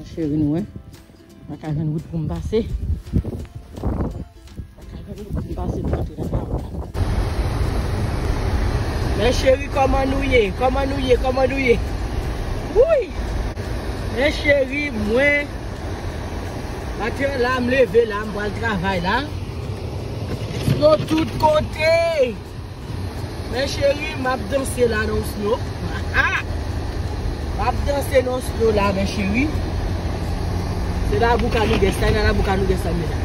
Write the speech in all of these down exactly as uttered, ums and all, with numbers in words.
Cheri, nou wè. Pa ka jwenn wout pou m pase. Pa ka jwenn wout pou m pase pou antre nan kay la. Mes chéris, kòman nou ye? Kòman nou ye? Kòman nou ye? Wouy! Mes chéris, mwen, maten la, m leve la, m pral travay la. Snow tout kote! Mes chéris, m ap danse la nan snow. M ap danse nan snow la, mes chéris. Se labou Kanouges la, nan labou Kanouges la, m ye la.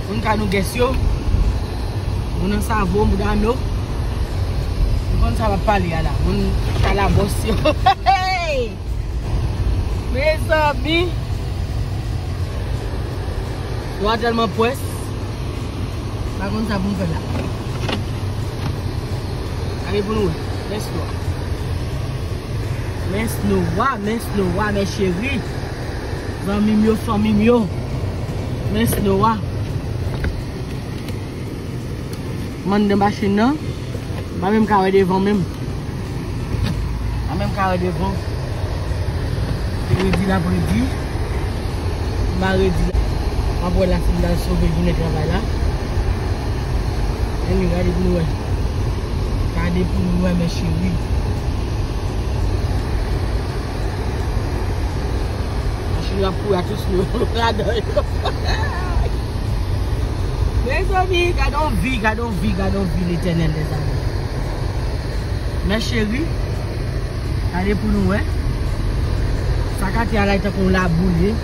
Moun Kanouges yo, moun an savo, moun ano. Moun konn sa m ap pale a la, moun kalabòs yo. Hey! Mezanmi, snow a tèlman pwès, m pa konn sa pou m fè la. Gade pou nou wè, men snow a. Men snow a, men snow a, mes chéris. Zanmi m yo, fanmi m yo. Men snow a. M anndan machin nan. M pa menm ka wè devan menm. M pa menm ka wè devan. Se redi l ap redi. M pa redi la. M ap wè la si m pral sove jounen travay la. Anyway, gade pou nou wè. Gade pou nou wè, mes chéris. Machin yo ap kouri a tout sou yo ladan yo. Mezanmi, gade yon vi, gade yon vi, gade yon vi Letènèl dèzame. Mes chéris, gade pou nou wè. Sa k atè a la, e tankou yon labou li ye.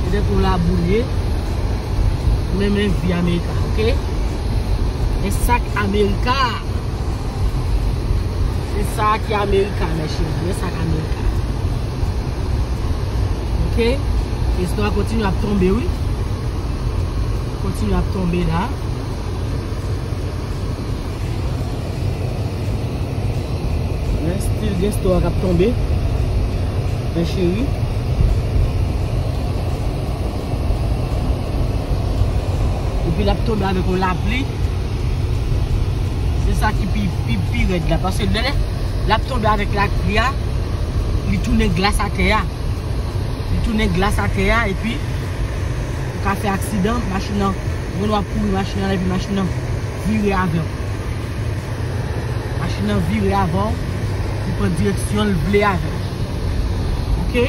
E tankou yon labou li ye. Men, men vi Amerika, oke? E sa k Amerika. Se sa ki Amerika, mes chéris. Men sa k Amerika. Oke? E snow a kontinye ap tonbe, wi. Kontinye ap tonbe la. Men still gen snow a k ap tonbe. Mes chéris. Epi l ap tonbe avèk yon lapli. Se sa ki pi, pi, pi rèd la. Paske lè l ap tonbe avèk lapli a, li tounen glas atè a. Li tounen glas atè a, epi ou ka fè aksidan, machin nan, moun w ap kouri machin nan, epi machin nan vire avè w. Machin nan vire avè w, li pran direksyon l vle avè w. Oke?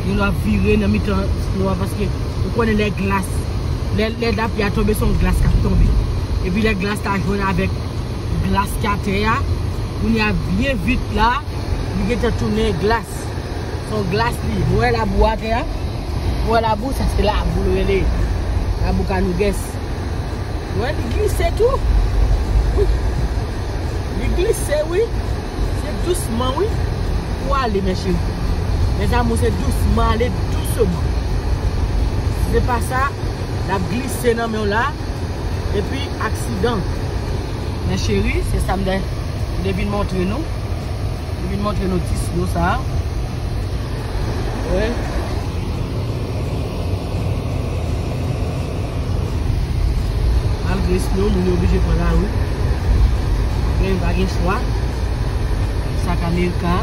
Gen lè w ap vire nan mitan snow a, paske ou konnen lè glas, lè, lè lapli a tonbe, se yon glas k ap tonbe. Epi lè glas la jwenn avèk glas ki atè a, kounye a byen vit la, li gentan tounen glas. Se yon glas li ye. Ou wè labou atè a? Ou wè labou? Sa se labou l rele. Labou Kanouges. Ou wè li glise tou. Wi. Li glise, wi. Se dousman, wi. Pou ale, mes chéris. Mes amours, se dousman, ale dousman. Se pa sa, l ap glise nan men w la. Epi aksidan. Mes chéris, se sa m te, m te vin montre nou. M vin montre nou ti snow sa a. Wè. Malgre snow, moun yo oblije pran lari. Men pa gen chwa. Sa k Amerika.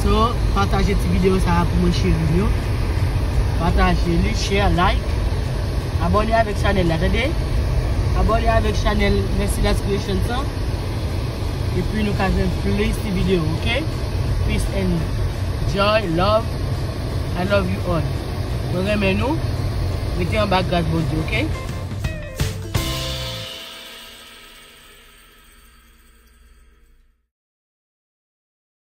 So, pataje ti videyo sa a pou mwen, cheri m yo. Pataje li, share, like. Abòne avèk chanèl la, tande? Abòne avèk chanèl Mercy Lights Creations lan. Epi nou ka jwenn plis ti videyo, oke? Peace and joy, love. I love you all. Mwen renmen nou. Rete anba gras Bondye, oke?